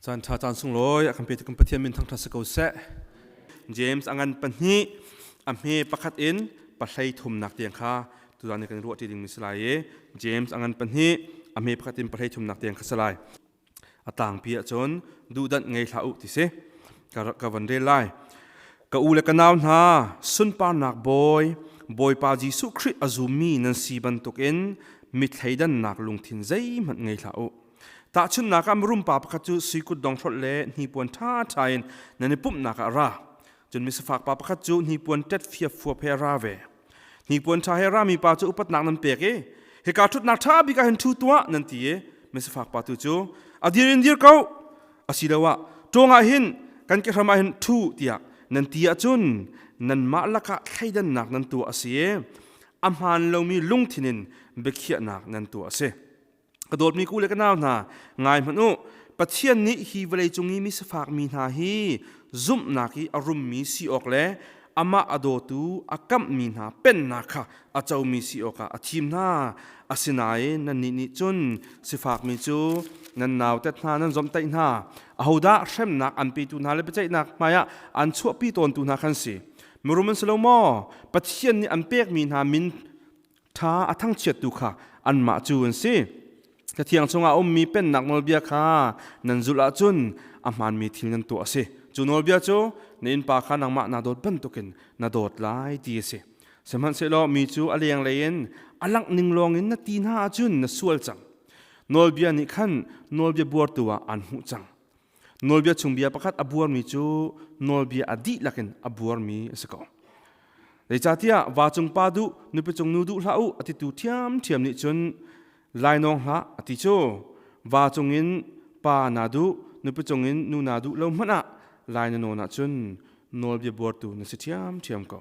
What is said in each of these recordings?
Caan ṭha caan sunglawi a kan petu kan Pathian min thangṭhat si ko seh. James a ngan pahnih a hme pakhat in pahlei thumnak tiang kha tuzaan ni kan ruah ṭi dingmi si lai i James a ngan pahnih a hme pakhat in pahlei thumnak tiang kha si lai. A tangpi ahcun duhdanh ngei hlah u ti si. Ka van rel lai. Ka u le ka nau hna, sunparnak Bawi, Bawipa Jesuh Khrih a zummi nan si bantukin mithleidannak lungthin zeihmanh ngei hlah u. Tahchunhnak ah mirum pa pakhat cu sui kutdong hrolh le hnipuan ṭhaṭha in nan i pumhnak ah a ra. Cun misifak pa pakhat cu hnipuan ṭet fiapfuap he a ra ve. Hnipuan ṭha he a rami pa cu upatnak nan pek i hika ṭhutnak ṭha bik ah hin ṭhu tuah nan ti i misifak pa tu cu a dir in dir ko asiloah ṭawng ah hin kan kehram ah hin ṭhu tiah nan ti ahcun nanmah lakah thleidannak nan tuah a si i a hmaan lomi lungthin in biakhiahnak nan tuah a si. Ka dawtmi ku le ka nau hna, ngai hmanh u. Pathian nih hi vawleicung i mi sifak mi hna hi zumhnak i a rummi si awk le amah a dawtu a kamhmi hna pennak kha a comi si awkah a thim hna. Asinain nannih nih cun sifakmi cu nan nautat hna, nan zomhtaih hna. Ahodah hremnak an petu hna le biaceihnak hmaiah an chuahpi tawntu hna khan si? Mirum an si lo maw? Pathian nih an pekmi hna min ṭha a thangchiattu kha anmah cu an si. Cathiang chungah a ummi pennak nawlbia kha nan zulh ahcun a hmaanmi thil nan tuah a si. Cu nawlbia cu na innpa kha nangmah naa dawt bantukin na dawt lai ti a si. Sihmanhsehlaw mi cu a lenglei in a langh ning lawngin na ti hna ahcun na sual cang. Nawlbia nih khan nawlbia buartu ah aan hmuh cang. Nawlbia chung bia pakhat a buarmi cu nawlbia a dihlak in a buarmi a si ko. Zeicahtiah vacung pa duh, nupi cung nu duh hlah u a titu ṭhiamṭhiam nih cun lainawng hlah a ti cu. Vacung in pa naa duh, nupi cung in nu naa duh lo hmanh ah lai na nawn ahcun nawlbia buartu na si ṭhiamṭhiam ko.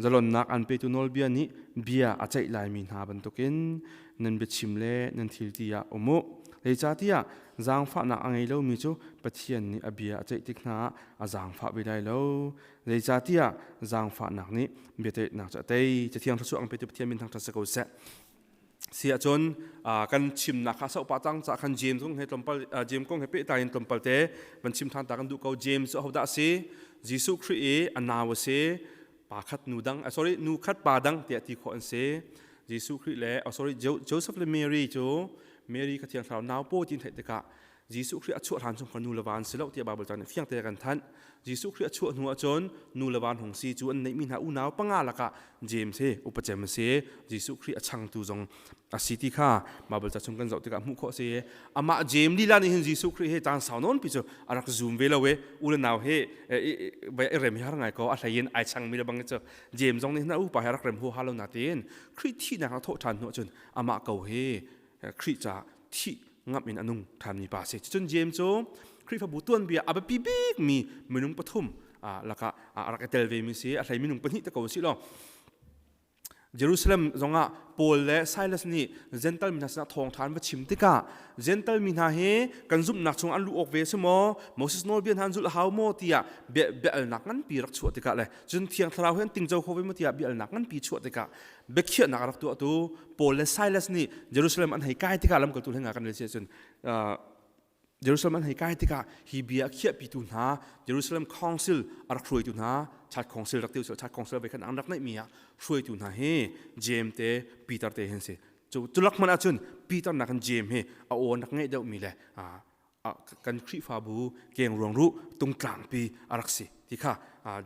Zalonnak an petu nawlbia nih bia a ceih laimi hna bantukin nan biachim le nan thil ti ah um u. Zeicahtiah zaangfahnak a ngei lomi cu Pathian nih a bia a ceih tik hna ah a zaangfah ve lai lo. Zeicahtiah zaangfahnak nih biaceihnak cu a tei. Cathiang thluachuah an petu Pathian min thangṭhat si ko seh. Si ahcun kan chimnak kha sauh pah cang caah khan James kong he tlawmpal James kong he pehtlai in tlawmpal te van chim ṭhan ta kan duh ko. James cu ahodah a si? Jesuh Khrih i a nau a si. Pa khat nu dang, sorry, nu khat pa dang tiah ti khawh an si. Jesuh Khrih le oh, sorry, Joseph le Mary cu Mary kha Thiang Thlarau nau paw ti theih tikah Jesuh Khrih a chuah hlan chung kha nu le va an si lo tiah Baibal caan nih fiang te kan thanh. Jesuh Khrih a chuah hnu ahcun nu le va an hung si cu an neihmi hna unau panga lakah James hi upa cem a si. Jesuh Khrih a changtu zong a si ti kha Baibal ca chung kan zoh tikah hmuh khawh a si. Amah James lila nih hin Jesuh Khrih hi caan sau nawn pi cu a rak zum ve lo i u le nau hi i rem hi har ngai ko a hlei in ai changmi le bang cu James zong nih hin a upa he rak rem huaha lo na tiin Khrih thihnak a thawh ṭhan hnu ahcun amah ko hi Khrih ca thih ngamh in a nung ṭhanmi pa a si. Cun James cu Khrihfabu tuanbia a biapi bikmi minung pathum lakah a rak i tel vemi si. A hlei minung pahnih te ko si law Jerusalem zongah Paul le Silas nih Gentile mi hna sinah thawngṭha an va chim tikah Gentile mi hna hi kan zumhnak chung an luh awk ve a si maw Moses nawlbia hna an zulh a hau maw tiah bia biaalnak nganpi rak chuah tikah le cun Thiang Thlarau hi an tingco kho ve maw tiah biaalnak nganpi chuah tikah biakhiahnak a rak tuahtu Paul le Silas nih Jerusalem an hei kai tikah lamkaltu hlei nga kan rel si ahcun Jerusalem an hei kai tikah hi bia a khiahpitu hna Jerusalem Council a rak hruaitu hna Church Council rak ti Church Council ve khan an rak neihmi ah hruaitu hna hi James te Peter te hin si cu tulak hmanh ahcun Peter nakin James hi a aw an rak ngeih deuhmi le kan Khrihfabu keng ruang ruh tungtlangpi a rak si ti kha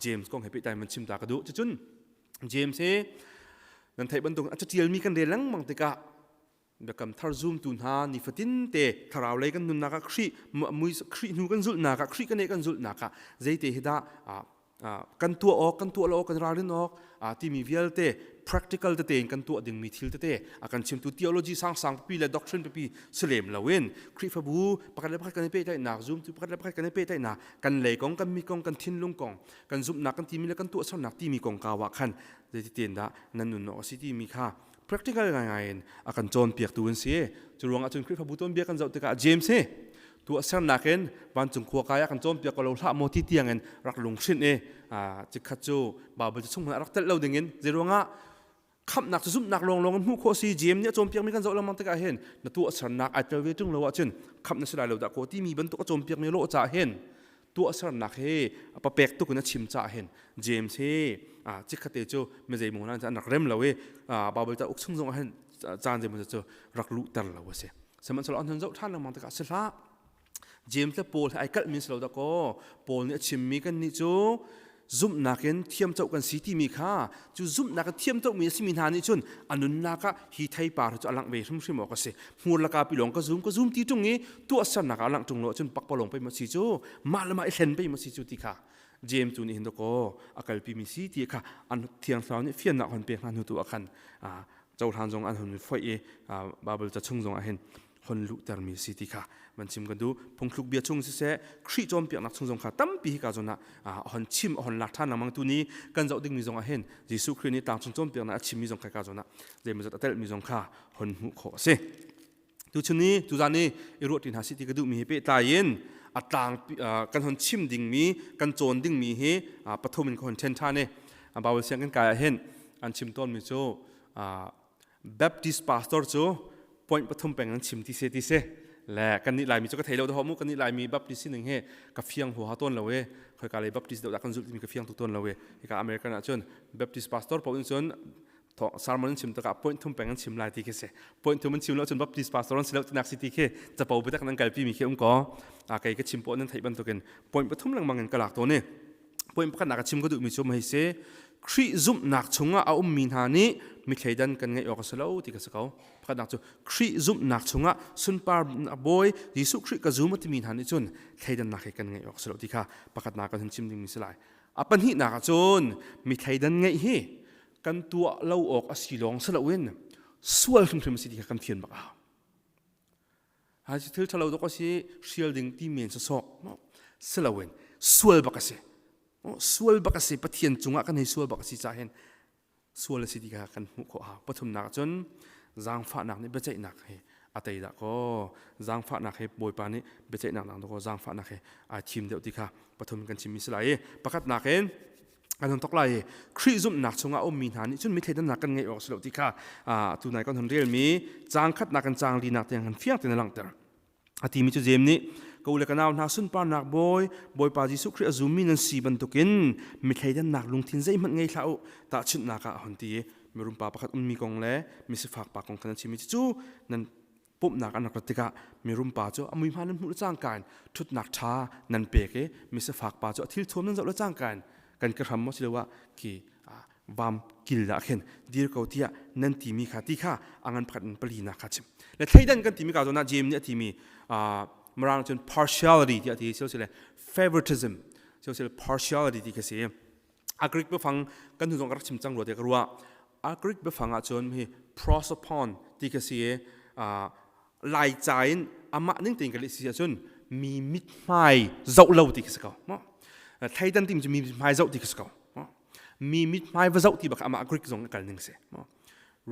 James kong he pehtlai man chim ta ka duh cucun James hi nan theih bantuk a catialmi kan rel lengmang tikah biakam thar zumtu hna nifatin te thlarau lei kan nunnak ah Khrih mui Khrih hnu kan zulhnak ah Khrih kan kan zulhnak ah zeite hi dah kan tuah awk kan tuah lo awk kan ralrin awk timi vialte practical tete in kan tuah dingmi thil tete a kan chimtu theology sangsang pipi le doctrine pipi si lem loin Khrihfabu pakhat le pakhat kan i pehtlaihnak zumtu pakhat le pakhat kan i pehtlaihnak kan lei kong kan mi kong kan thinlung kong kan zumhnak kan timi le kan tuahsernak timi kongkau ah khan zeititin dah nan nun awk a si timi kha practical ngaingai in a kan cawnpiaktu an si. Cu ruangah cun Khrihfabu tuanbia kan zoh tikah James hi tuahsernak in vancung khua kai ah kan cawnpiak ko lo hlah maw ti tiang in rak lunghrinh i cikhat cu Bible cu chung hmanh rak telh lo ding in zei ruangah? Khamhnak cu zumhnak lawnglawng in hmuh khawh si. Jeim nih a cawnpiakmi kan zoh lengmang tikah hin na tuahsernak ai tel ve ṭung lo ahcun khamh na si lai lo dah kaw timi bantuk a cawnpiakmi lawh caah hin tuahsernak hi a papek tuk in a chim caah hin James hi chikkhatte cu mi zeimaw hna an rak rem lo i Bible ca uk chung zong ah hin caan zeimaw cu rak luhter lo a si. Sihmanhsehlaw an hun zoh ṭhan lengmang tikah si hlah. James le Paul he ai kalhmi si lo dah kaw Paul nih a chimmi kannih cu zumhnak in thiamcoh kan si timi kha cu zumhnak in thiamcohmi a simi hna nih cun a nunnak ah hi theipar cu a langh ve hrimhrim awk a si. Hmur le kapi lawng ka zum ka zum ti ṭung i tuahsernak ah a langh ṭung lo ahcun pakpalawng pei maw si cu mah le mah i hlen pei maw si cu ti kha James cu nih hin dakaw a kalpi mi si ti kha an thiang thlarau nih fiannak hon pek hna hnu tu ah khan cohlan zong an hun foih i Bible ca chung zong ah hin hon luhtermi si ti kha van chim kan duh. Phungthluk bia chung siseh Khrih cawnpiaknak chung zong kha tampi hi ka zawn ah hon chim hon lak ṭhan lengmang tu ni kan zoh dingmi zong ah hin Jesuh Khrih nih tlangcung cawnpiaknak a chimmi zong kha ka zawn ah zeimawzat a telhmi zong kha hon hmuh khawh a si. Tuchun ni tuzan ni i ruah ṭi hna sih ti ka duhmi hi pehtlai in a tlang kan hon chim dingmi kan cawn dingmi hi pathum in ka hon ṭhen ṭhan i Bible siang kan kai ah hin an chim tawnmi cu Baptist pastor cu point pathum peng an chim ti se ti se le kan nih laimi cu ka thei lo dah mu kan nih laimi Baptist sining he ka fiang huaha tawn lo e khoika lei Baptist deuh dah kan zulh timi ka fiang tuk tawn lo e hika American ah cun Baptist pastor paoh in cun sermon an chim tikah point thum peng an chim lai ti khi si point thum an chim lo cun Baptist pastor an si lo tinak si ti khi capo biatak nan kalpi mi khi um ko a kei ka chim pawh nan theih bantukin point pathum lengmang in ka lak tawn i point pakhatnak ka chim ka duhmi cu hei si Khrih zumhnak chungah a ummi hna nih mi thleidan kan ngeih awk a si lo ti ka si ko. Pakhatnak cu Khrih zumhnak chungah sunpar bawi Jesuh Khrih ka zum a timi hna nih cun thleidannak he kan ngeih awk a si lo ti kha pakhatnak kan hun chim dingmi si lai. A pahnihnak ah cun mi thleidan ngeih hi kan tuah lo awk a si lawng si loin sual hrimhrim a si ti kha kan fian bak a hau. Hi thil ṭhalo dok a si hrial ding ti men sawsawh si loin sual bak a si. Sual bak a si Pathian cungah kan hei sual bak a si cah hin sual a si ti kha kan hmuh khawh hau. Pathumnak cun zaangfahnak nih biaceihnak he a tei dah kaw zaangfahnak he Bawipa nih biaceihnak nak kaw zaangfahnak he ai thim deuh ti kha pathum kan chimmi si lai i pakhatnak in kan hun thok lai i Khrih zumhnak chungah a ummi hna nih cun mi thleidannak kan ngeih awk a si lo ti kha tunai kan hun relmi caang khatnak in caang linak tiang kan fiang tein a langhter. A timi cu Jeim nih ka u le ka nau hna sunparnak bawi Bawipa Jesuh Khrih a zummi nan si bantukin mi thleidannak lungthin zeihmanh ngei hlah u tahchunhnak ah a hun ti i mirum pa pakhat ummi kong le misifak pa kong khan a chimmi cu nan pumhnak an rak rat tikah mirum pa cu a muihma nan hmuh le cangka in ṭhutnak ṭha nan pek i misifak pa cu a thilthuam nan zoh le cangka in kan ka hram maw siloah khi vam kil ah khin dir ko tiah nan timi kha ti kha a ngan pakhat in pali nak kha chim le thleidan kan timi ka zawn ah James nih a timi mirang cun partiality tiah ti sile favoritism sile partiality ti kha si a Greek biafang kan hnu zong ka rak chim cang rua te ka ruah a Greek biafang ah cun hi prosopon ti kha si i lai ca in amah ning tein ka leh si ahcun mi mithmai zoh lo ti kha si ko thleidan timi cu mi mithmai zoh ti kha si ko mi mithmai va zoh ti bak amah Greek zong a kal ning si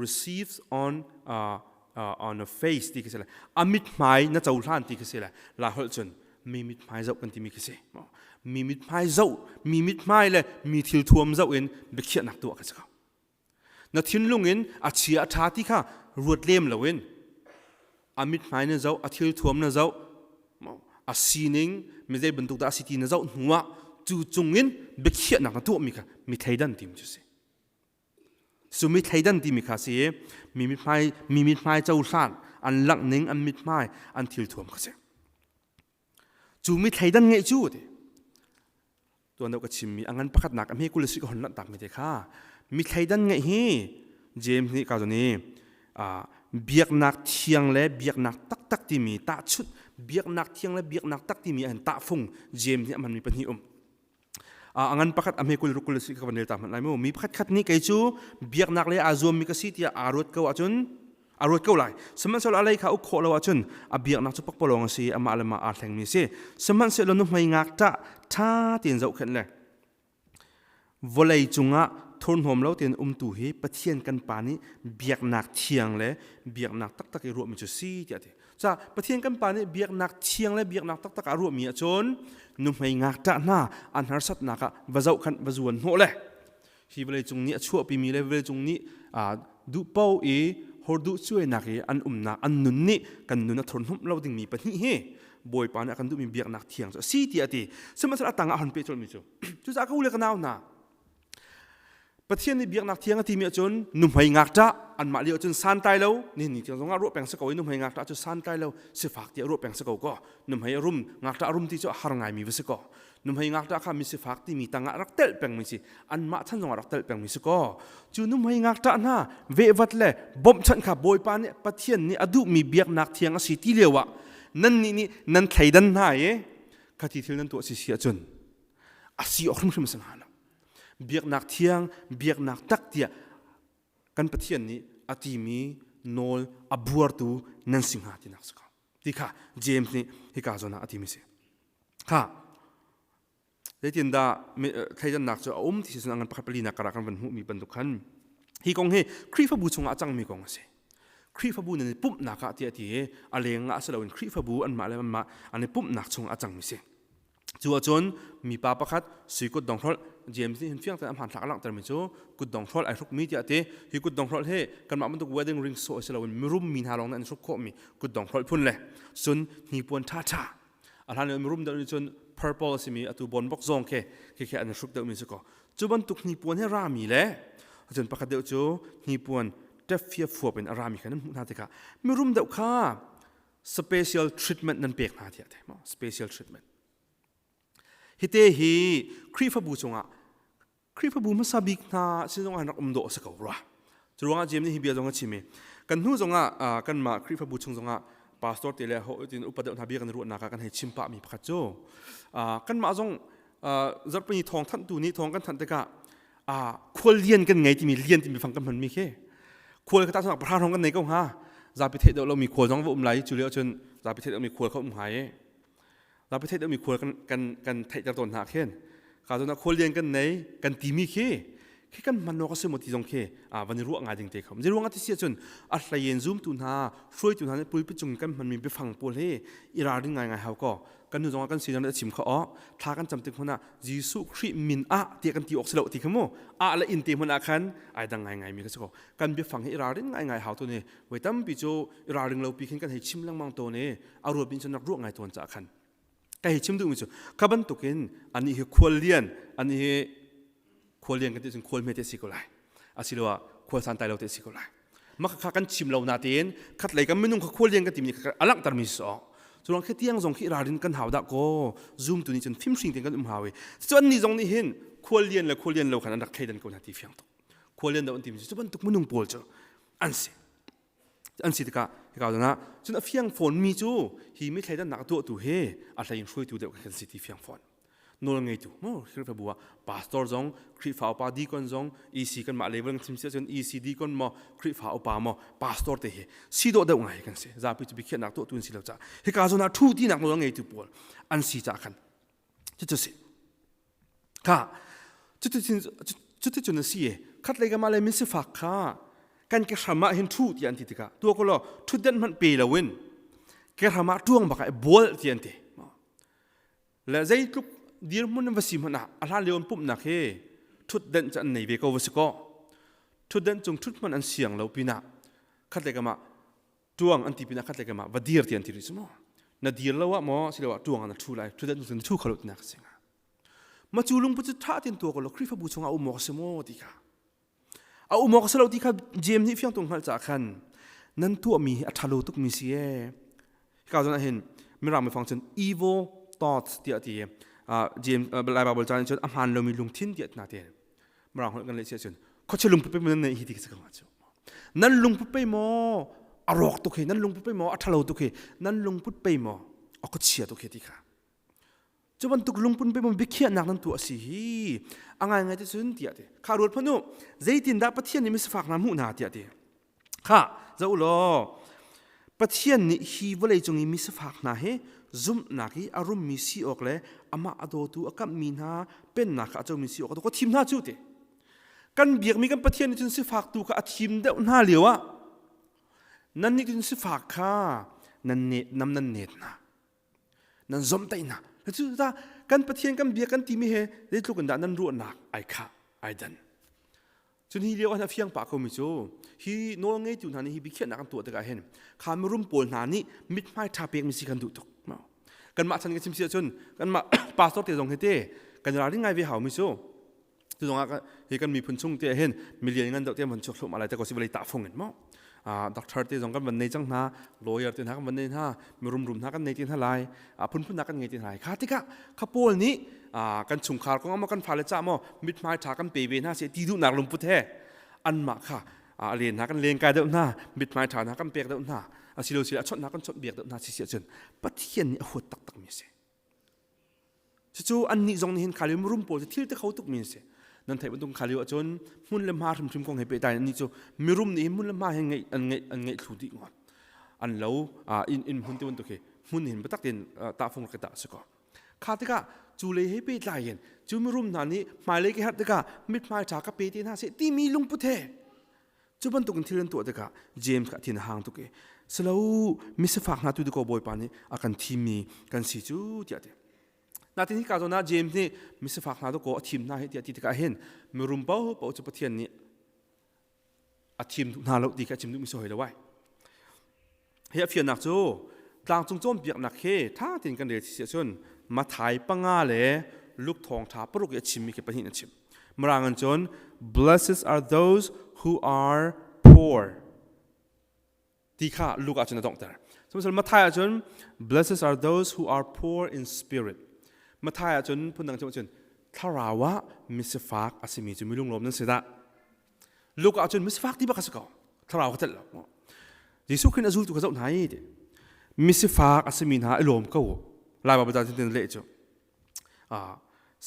receives on uh, uh, on a face ti khi si le a mithmai na cohlan ti khi si le la holh cun mi mithmai zoh kan timi khi si mi mithmai zoh mi mithmai le mi thil thuam zoh in biakhiahnak tuah kha si ko na thinlung in a chia a ṭha ti kha ruat lem loin a mithmai na zoh a thil thuam na zoh a sining mi zei bantuk dah a si ti na zoh hnuah cu cungin biakhiahnak na tuahmi kha mi thleidan tim cu si Cu mi thleidan timi kha si i mi mithmai mi mithmai cohlan an langh ning an mithmai an thilthuam kha si. Cu mi thleidan ngeih cu ti tuan deuh ka chimmi a ngan pakhatnak a hme kul si ka hon lanhtak mi te kha mi thleidan ngeih hi James nih ka zon i biaknak thiang le biaknak taktak timi tahchunh biaknak thiang le biaknak tak timi an tahfung James nih a hmanmi pahnih um A ngan pakhat a hme kul rukul si ka van rel ta hmanh lai mu. Mi pakhat khat nih kei cu biaknak le aa zuammi ka si tiah aa ruat ko ahcun aa ruat ko lai. Sihmanhsehlaw a lei kha uk khawh lo ahcun a biaknak cu pakpalawng a si, amah le mah aa hlengmi a si. Sihmanhsehlaw nuhmei ngakṭah ṭha tein zohkhenh le vawlei cungah thurhnawm lo tein umtu hi Pathian kan Pa nih biaknak thiang le biaknak taktak i ruahmi cu si tiah a ti. Ca Pathian kan Pa nih biaknak thiang le biaknak taktak ah ruahmi ahcun nuhmei ngakṭah hna an harsatnak ah va zohkhanh va zuan hnawh le. Hi vawlei cung nih a chuahpimi le vawlei cung nih duhpo i horduh cuainak i an umnak an nun nih kan nun a thurhnumh lo dingmi pahnih hi Bawipa nih a kan duhmi biaknak thiang cu a si tiah a ti. Sihmanhsehlaw a tang ah hon peh colhmi cu cucaah ka u le ka nau hna Pathian nih biaknak thiang a timi ahcun nuhmei ngakṭah anmah lio ahcun santlai lo nihin ni tiang zongah ruah peng si ko i nuhmei ngakṭah cu santlai lo sifak tiah ruah peng si ko kaw nuhmei a rum ngakṭah a rum ti cu a har ngaimi va si kaw nuhmei ngakṭah kha mi sifak timi tangah rak telh pengmi si anmah chan zongah rak telh pengmi si kaw cu nuhmei ngakṭah hna vehvat le bawmhchanh kha Bawipa nih Pathian nih a duhmi biaknak thiang a si ti lio ah nannih nih nan thleidan hna i khati thil nan tuah si si ahcun a si awk hrimhrim a si hnga lo. Biaknak thiang, biaknak tak tiah kan Pathian nih a timi nawl a buartu nan si hnga tinak si ko. Ti kha James nih hika zawn ah a timi si. Kha zeitindah thleidannak cu a um ti si ngan pakhat palinak karah kan van hmuhmi bantuk khan hi kong hi Khrihfabu chungah a cangmi kong a si. Khrihfabu nan i pumhnak ah tiah ti i a leng ah si loin Khrihfabu anmah le anmah an i pumhnak chungah a cangmi si. Cu ahcun mipa pakhat sui kutdonghrolh James nih hin fiang tein a hmanthlak a langhtermi cu kutdonghrolh ai hrukmi tiah a ti. Hi kutdonghrolh hi kanmah bantuk wedding ring sawh si loin mirum mi hna lawng nih an hruk khawhmi kutdonghrolh phun le cun hnipuan ṭhaṭha a hlan lio mirum deuh nih cun purple a simi atu bonbok zong khi khi an hruk deuhmi si ko. Cu bantuk hnipuan hi rami le cun pakhat deuh cu hnipuan ṭepfia fuap in a rami kha nan hmuh hna tikah mirum deuh kha special treatment nan pek hna tiah maw special treatment hite hi Khrihfabu cungah Khrihfabu hmasa bik hna sin zong ah rak um dawh a si ko rua cu ruangah James nih hi bia zong a chim i kan hnu zongah kanmah Khrihfabu chung zongah pastor te le ho tin upa deuh hna bia kan ruahnak ah kan hei chim pah mi pakhat cu kanmah zong zarhpini thawng thanhtu nih thawng kan thanh tikah khual lian kan ngei timi lian timi fang kan hmanmi khi khual ka tahchunak pahra hrawng kan nei ko hnga zapi theih deuh lomi khual zong va um lai cu lio cun zapi theih deuhmi khual kha um hnga i zapi theih deuhmi khual kan kan kan theihter tawn hna khin ka cun khual lian kan nei kan timi khi khi kan hman awk a si maw ti zong khi a van i ruah ngai ding te kha zei ruangah ti si ahcun a hleien zumtu hna hruaitu hna nih pulpit cung kan hmanmi biafang pawl hi i ralring ngai ngai hau ko kan nu zongah kan sinak a chim kha aw thla kan cam tik hmun ah Jesuh Khrih min ah tiah kan ti awk si lo ti kha mu ah le in te hmun ah khan ai dang ngai ngai mi kha si ko kan biafang hi i ralring ngai ngai hau tu ni voi tampi cu i ralring lo pi khin kan hei chim lengmang tawn i a ruat bin cun rak ruah ngai tawn ca khan ka hei chim duh mi cu kha bantukin ani hi khual lian ani hi khual lian kan ti cun khual hme te si ko lai asiloah khual santai lo te si ko lai mah kha kan chim lo natein khatlei kan minung kha khual lian kan timi kha a langhtermi si awk cu khi tiang zong khi ralrin kan hau dah ko zoom tu nih cun fimhring tein kan um hau i cu an nih zong nih hin khual lian le khual lian lo khan an rak thleidan ko hna ti fiang tuk khual lian do an timi cu bantuk minung pawl cu an si an si tikah hika zon ah cun a fiang fawn mi cu hi mi thleidannak tuahtu he a hlei in hruaitu deuh kan si ti fiang fawn nawl ngeitu mo Khrihfabu ah pastor zong Khrihfa upa deacon zong EC kan mah level kan chim si ahcun EC deacon maw Khrihfa upa maw pastor te hi si dawh deuh ngai kan si zapi cu biakhiahnak tuahtu an si lo caah hika zawn ah thu tinak nawl ngeitu pawl an si caah khan cucu si kha cuticun a si e khatlei ka mah le min sifak kha kan ke hram ah hin thu ti an ti tikah tua ko law thutden hmanh pe loin ke hram ah tuang bak ah bual ti an ti le zeitluk dirhmun va si hmanh ah a hlan lio an pumhnak hi thutdenh cu an nei ve ko va si kaw thutdenh cung thut hmanh an siang lo pinah khatlei kam ah tuang an ti pinah khatlei kam ah va dir ti an ti rih cu maw na dir lo ah maw siloah tuang ah na thu lai thutdenh cung na thu kho lo tinak a si hnga ma cu lungput cu tha tin tua ko lo Khrihfabu chungah um awk a si maw ti kha A um awk a si lo ti kha Jeim nih fiang tung hngalh caah khan nan tuahmi hi a ṭhalo tukmi si ee. Hika zawn ah hin Mirang biafang cun evil thoughts tiah a ti i James Lai Baibal ca nih cun a hmaan lomi lungthin tiah na ti. Mirang holh kan leh si ahcun khuachia lungput pei maw nan neih hi ti khi si ko hnga cu. Nan lungput pei maw a rawk tuk hi, nan lungput pei maw a ṭhalo tuk hi, nan lungput pei maw a khuachia tuk hi ti kha. Cu bantuk lungpun pe biakhiahnak nan tuah a si hi a ngaingai te cun tiah ti kha ruat hmanh u zeitindah Pathian nih misifak hna hmuh hna tiah ti kha zoh law Pathian nih hi vawlei cung i misifak hna hi zumhnak i a rummi si awk le amah a dawtu a kamhmi hna pennak kha a comi si awk a thim hna cu ti kan biakmi kan Pathian nih cun sifak tu kha a thim deuh hna lio ah nannih cun sifak kha nan ne nam nan net hna Nan zomhtaih hna. Cu kan Pathian kan bia kan timi he zeitluk in dah nan ruahnak ai khah ai dan. Cun hi lio ah a fiang pah komi cu hi nawl ngeitu hna nih hi biakhiahnak an tuah tikah hin kha mirum pawl hna nih mithmai ṭha pekmi si kan duh tuk. Kanmah chan kan chim si ahcun kanmah pastor te zong hi te kan ralring ngai ve haumi cu tu zong ah hi kan miphun chung te hin milian ngan deuh te van chuak thluahmah lai te ko si vawlei tahfung in mo doctor te zong kan van nei cang hna lawyer te hna kan van nei hna mirum rum hna kan nei te hna lai phunphun hna kan ngei te hna lai kha tikah kha pawl nih kan chungkhar kong ah kan fale ca maw mithmai ṭha kan pe ve hna seh ti duhnak lungput he anmah kha a len hna kan len kai deuh hna mithmai ṭha hna kan pek deuh hna asilo sila a chawnh hna kan chawnh biak deuh hna si si ahcun Pathian nih a huat taktak mi a si. Cucu annih zong nih hin kha lio mirum pawl cu thil te kho tuk mi an si. Nan theih bantuk kha lio ahcun hmun le hma hrimhrim kong he pehtlai in annih cu mirum nih hin hmun le hma he ngeih an ngeih an ngeih thlu dih ngawt. An lo inn inn hmun ti bantuk hi hmun hin biatak tein tahfung rak i tah a si ko. Kha tikah cu lei he pehtlai in cu mirum hna nih hmailei ka herh tikah mithmai ṭha ka pe te hna seh timi lungput he Cu bantukin thil an tuah tikah James kha a thin a hang tuk i silo misifak hna tu dikaw Bawipa nih a kan thimmi kan si cu tiah a ti. Natin hika zawn ah James nih misifak hna dakaw a thim hna hi tiah ti tikah hin mirum paohpaoh cu Pathian nih a thim duh hna lo ti kha a chim duhmi si hoi lo ai. Hi a fiannak cu tlangcung cawnpiaknak hi ṭha tein kan rel si ahcun Mathai panga le Luke thawngṭha paruk i a chimmi khi pahnih an chim. Mirang in cun blessed are those who are poor ti kha Luke ahcun a donghter. Sihmanhsehlaw Mathai ahcun blessed are those who are poor in spirit. Mathai ahcun phundang chim ahcun thlarau ah misifak a simi cu milunglawm nan si dah. Luke ahcun misifak ti bak a si ko. Thlarau ka telh lo. Jesuh Khrih a zultu kha zoh hna i ti. Misifak a simi hna i lawm ko. Lai Baibal caan tin leh cu.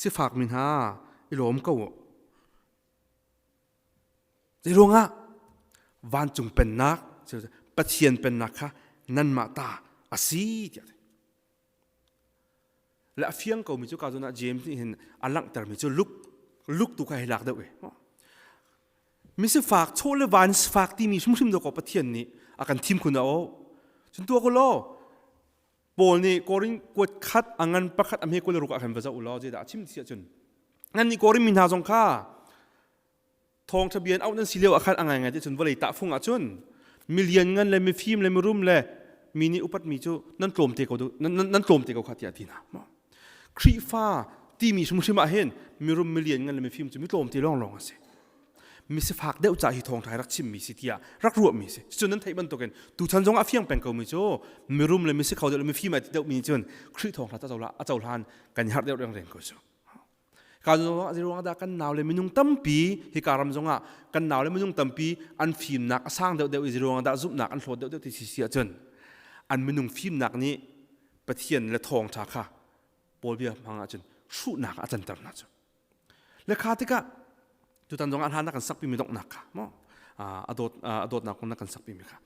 Sifak mi hna i lawm ko. Zei ruangah vancung pennak Pathian pennak kha nanmah ta a si tiah Le a fiang komi cu ka zawn ah James nih hin a langhtermi cu Luke Luke tu kha hei lak deuh i misifak chaw le van sifak timi hrimhrim dawkaw Pathian nih a kan thim khun a o cun tuah ko law Paul nih Korin kuat khat a ngan pakhat a hme kul ruk ah khan va zoh u law zeidah a chim ti ahcun nan nih Korin mi hna zong kha Thawngṭha bia in auh nan si lio ah khan a ngaingai ti cun vawlei tahfung ah cun milian ngan le mifim le mirum le mi nih upatmi cu nan tlawm te ko nan tlawm te ko kha tiah a ti hna. Khrihfa timi hrimhrim ah hin mirum milian ngan le mifim cu mi tlawm te lawnglawng a si. Misifak deuh ca hi thawngṭha rak chimmi si tiah rak ruahmi si. Cun nan theih bantukin tuchan zong ah fiang peng komi cu mirum le misikho deuh le mifim ai ti deuhmi cun Khrih thawngṭha a cohlan kan i harh deuh reng ko cu. Ka ruang dah kan nau le minung tampi hika ram zongah kan nau le minung tampi an fimnak a sang deuhdeuh i ruang dah zumhnak an hlawt deuhdeuh ti si si ahcun an minung fimnak nih Pathian le thawngṭha kha Paul bia hmang ahcun hruhnak a canter hna cu. Le kha tikah tutan zongah hlan kan sakpi mi donghnak kha maw a dawt a dawtnak kong na kan sakpi mi kha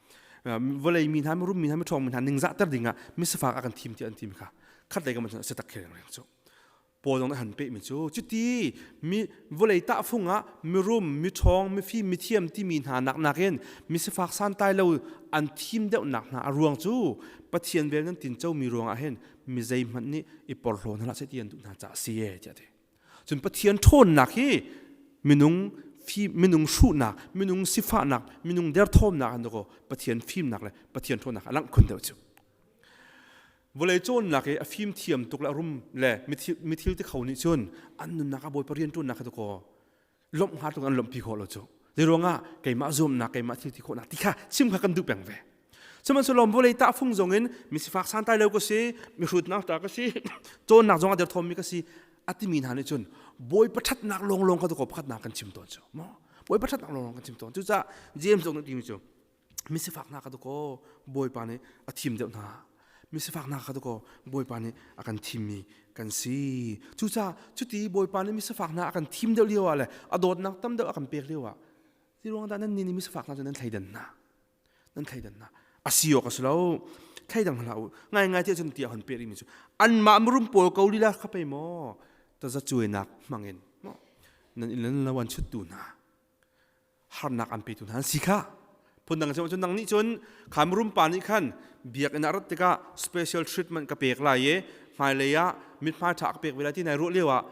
vawlei mi hna mirum mi hna miṭhawng mi hna ningzahter dingah misifak a kan thim ti an tim kha khat lei kan se tak khe reng cu Paul zong nih han pehmi cu cuti mi vawlei tahfung ah mirum miṭhawng mifim mithiam timi hna nak nakin misifak santlai lo an thim deuhnak hna a ruang cu Pathian vel nan tinco mi ruangah hin mi zeihmanh nih i porhlaw hna hlah seh ti an duh hna caah a si e tiah a ti. Cun Pathian ṭhawnnak hi minung minung hruhnak, minung sifahnak, minung derthawmnak an ko Pathian fimnak le Pathian ṭhawnnak a langh khun deuh cu. Vawlei cawnnak i a fimthiam tuk le a rum le mithil ti kho nih cun an nunnak a bawipa rianṭuannak kha kaw lawmh hnga tluk an lawmhpi khawh lo cu. Zei ruangah keimah zuamnak keimah thil ti khawhnak ti kha chim kha kan duh peng ve. Sihmanhsehlaw vawlei tahfung zong in misifak santlai lo ka si, mihrutnak ta ka si, cawnnak zong a derthawmmi ka si, a timi hna nih cun bawipa ṭhatnak lawnglawng kha kaw pakhatnak kan chim tawn cu. Bawipa ṭhatnak lawnglawng kan chim tawn. Cucaah James zong nih timi cu misifak hna kha dakaw Bawipa nih a thim deuh hna misifak hna kha dakaw Bawipa nih a kan thimmi kan si cucaah cuti Bawipa nih misifak hna a kan thim deuh lio ah le a dawtnak tam deuh a kan pek lio ah ti ruang dah nan nih nih misifak hna cu nan thleidan hna nan thleidan hna a si awk a si lo thleidang hlah u ngai ngai tiah cun tiah hon pe rihmi cu anmah mirum pawl ko lila kha pei maw tazacuainak hmangin nan inn le lo an chuttu hna harnak an petu hna an si kha phundang cun nang nih cun kha mirum pa nih khan biakinn ah rat tikah special treatment ka pek lai i hmailei ah mithmai ṭha ka pek ve lai ti nai ruah lio ah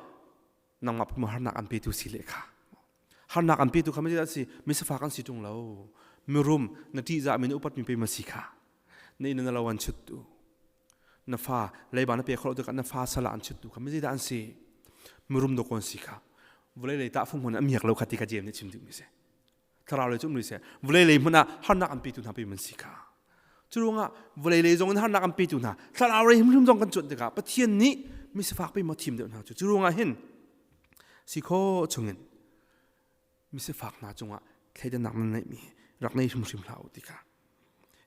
nangmah pum harnak an petu si le kha. Harnak an petu kha mei si misafak an si ṭung lo. Mirum na ṭihzah mi na upat mi pe ma si kha. Na inn na lo an chut tu. Na fa leiba na pe kholo tikah na fa sala an chut tu kha mi zeidah an si? Mirum do kon si kha. Vawlei lei tah fung hmun a miak lo kha ti kha James nih chim duh mi si. Thlarau lei cu um rih seh. Vawlei lei hmun ah harnak an petu hna pe man si kha. Cu ruangah vawlei lei zong in harnak an petu hna thlarau lei hrimhrim zong kan cuanh tikah Pathian nih misifak pe maw thim deuh hna cu. Cu ruangah hin si kho chungin misifak hna cungah thleidannak nan neihmi rak nei hrimhrim hlah u ti kha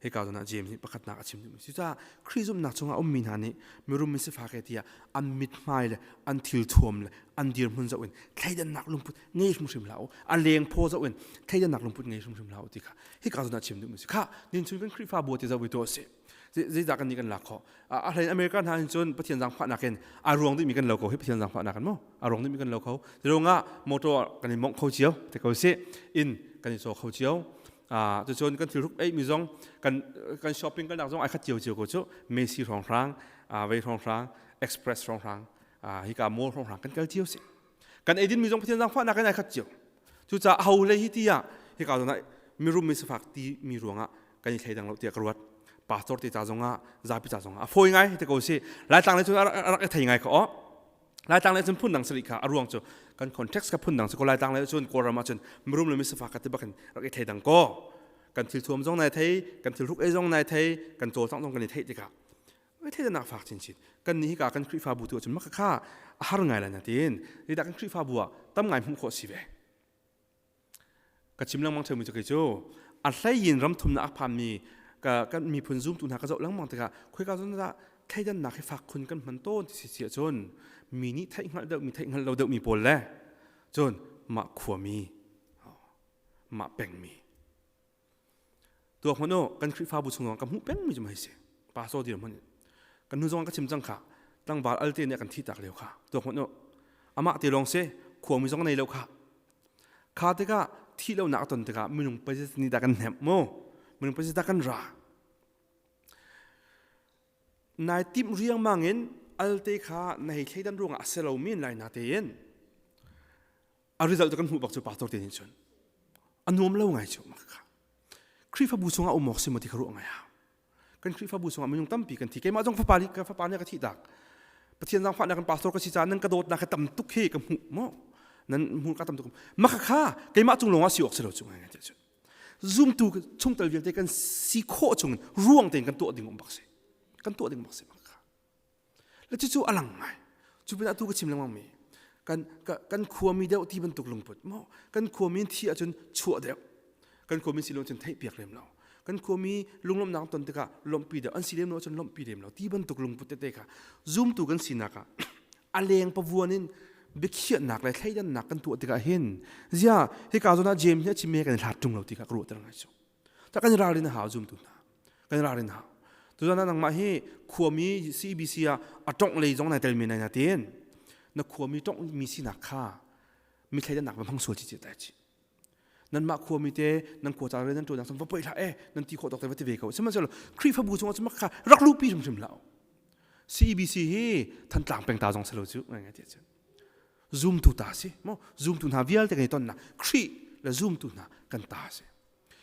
hika zawn ah James nih pakhatnak a chim duhmi si caah Khrih zumhnak chungah ummi hna nih mirum misifak he tiah an mithmai le an thilthuam le an dirhmun zoh in thleidannak lungput ngei hrimhrim hlah u a leng phaw zoh in thleidannak lungput ngei hrimhrim hlah u ti kha hika zawn ah chim duhmi si kha nin chun kan Khrihfabu ti zoh vi tuah sih zeidah kan nih kan lak khawh a hlein America hna hin cun Pathian zaangfahnak in a ruang dihmi kan lo ko hi Pathian zaangfahnak in mu a ruang dihmi kan lo kho ruangah motor kan i mongh kho cio te ko si inn kan i caw kho cio cucun kan thilhruk ei mi zong kan kan shopping kalnak zong ai khat cio cio ko cu Macy hrawnghrang vei hrawnghrang Express hrawnghrang hika mall hrawnghrang kan kal cio si kan eidin mi zong Pathian zaangfahnak in ai khat cio cucaah ho hlei hi tiah hika zawn ah mirum mi sifak ti mi ruangah kan i thleidang lo tiah ka ruat pastor te ca zongah zapi ca zongah a fawi ngai te ko si laitlang le cun a rak i thei ngai kha aw laitlang le cun phun dang sari kha a ruang cu kan context ka phun dang si ko laitlang le cun kawlram ah cun mirum le misifak ka ti bakin rak i thei dang ko kan thil thuam zong nai thei kan thil hruk ei zong nai thei kan cawlcangh zong kan i theih tikah theidanak fak chinchin kan nih hika kan Khrihfabu tu ahcun maka kha a har ngai lai na tiin zeidah kan Khrihfabu ah tam ngai hmuh khawh si ve ka chim lengmang theumi cu kei cu a hleiin ram thumnak a phanmi ka kan miphun zumtu hna ka zoh lengmang tikah khoika zawn dah thleidannak hi fak khun kan hman tawn ti si si ahcun mi nih theih hngalh deuh mi theih hngalh lo deuh mi pawl le cun mah khuami mah pengmi Tuak hmanh u, kan Khrihfabu chung zong ka hmuh pengmi cu hei si. Pastor dir hmanh in. Kan hnu zong ka chim cang kha. Tlangval alte nih a kan thihtak lio kha. Tuak hmanh u. Amah te lawng si, khuami zong nei lo kha. Kha tikah thih lonak a ton tikah minung pazit nih dah kan hnemh mu. Minung pazit dah kan ra. Nai timh riangmang in alte kha na hei thleidan ruangah a si lo men lai na tein a result cu kan hmuh bak cu pastor te nih cun a nuam lo ngai cu mak kha Khrihfabu chungah um awk si maw ti kha ruah ngai hau kan Khrihfabu chungah minung tampi kan thi keimah zong fapa nih ka fapa nih ka thih tak Pathian zaangfahnak kan pastor ka si caah nan ka dawtnak ka tam tuk hi ka hmuh maw nan hmuh ka tam tuk maka kha keimah cung lawngah si awk si lo cu ngai ngai cun zumtu chungtel vialte kan si khawh chung ruang tein kan tuah ding um bak si kan tuah ding bak si maka kha Le cucu a lang ngai. Cu pinah tu ka chim lengmang mi kan kan khuami deuh ti bantuk lungput maw kan khuami in thi ahcun chuah deuh kan khuami si lo cun theih piak lem lo kan khuami lunglawmhnak ton tikah lawmhpi deuh an si lem lo ahcun lawmhpi lem lo ti bantuk lungput tete kha zumtu kan sinak ah a leng pavuan in biakhiahnak le thleidannak kan tuah tikah hin zia hika zawn ah James nih a chimmi he kan i hlat ṭung lo ti kha ka ruahter ngai cu Ta kan ralrin a hau zumtu hna. Kan ralrin a hau. Tuzan ah nangmah hi khuami CBC ah a tongh lei zong nai tel men na tin. Na khuami tongh mi sinak kha mi thleidannak va hmang sual chi chi tai chi. Nanmah khuami te nan khua ca nan tuan va poi hlah e nan ti khawh tawk te va ti ve ko. Sihmanhsehlaw Khrihfabu chungah cun kha rak luhpi hrimhrim hlah. CBC hi Thantlang peng ta zong selo cu ngai ngai ti cun. Zumtu ta si mo zumtu hna vialte kan i tonnak Khrih le zumtu hna kan ta si.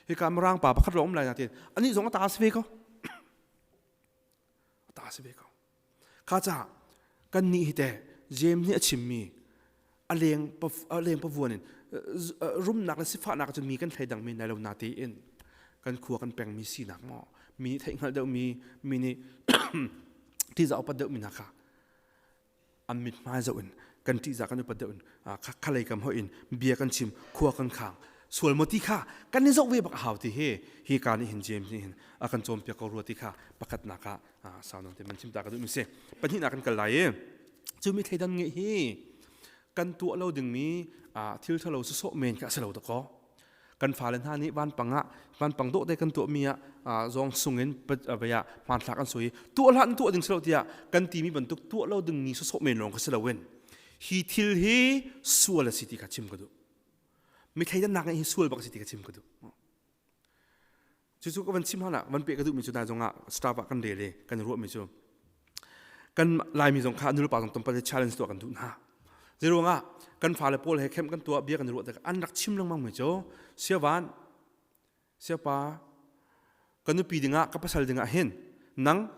Hika mirang pa pakhat lawng um lai natin anih zong a ta si ve ko. A ta si ve ko. Kha ca kan nih hi te James nih a chimmi a leng a leng pavuan in rumnak le sifahnak cu mi kan thleidang mi nai lo na tein kan khua kan pengmi sinak maw mi nih theih hngalh deuhmi mi nih tizah upat deuhmi hna kha an mithmai zoh in kan ṭihzah kan upat deuh in khalei kam hoih in bia kan chim khua kan khang sual maw ti kha kan i zoh ve bak a hau ti hi hi ka nih hin James nih hin a kan cawnpiak ko rua ti kha pakhatnak ah sau nawn te man chim ta ka duh mi si pahnihnak kan kal lai i cu mi thleidan ngeih hi kan tuah lo dingmi thil ṭhalo sawsawh men kha a si lo dakaw kan fale hna nih vanpang ah vanpang dawh te kan tuahmi ah zawng sung in vei ah hmanthlak an sui tuah hlah tuah ding si lo tiah kan timi bantuk tuah lo ding mi sawsawh men lawng kha si loin hi thil hi sual a si ti kha chim ka duh mi thleidannak hi sual bak a si ti kha chim ka duh cucu ka van chim hlan ah van pe ka duhmi cu dai zong ah staff ah kan rel i kan ruahmi cu kan laimi zong kha nulepa zong tampal challenge tuah kan duh hna. Zeiruangah kan fale pawl he khem kan tuah bia kan ruah tikah an rak chim lengmang mi cu siavan siapa ka nupi dingah ka pasal dingah hin nang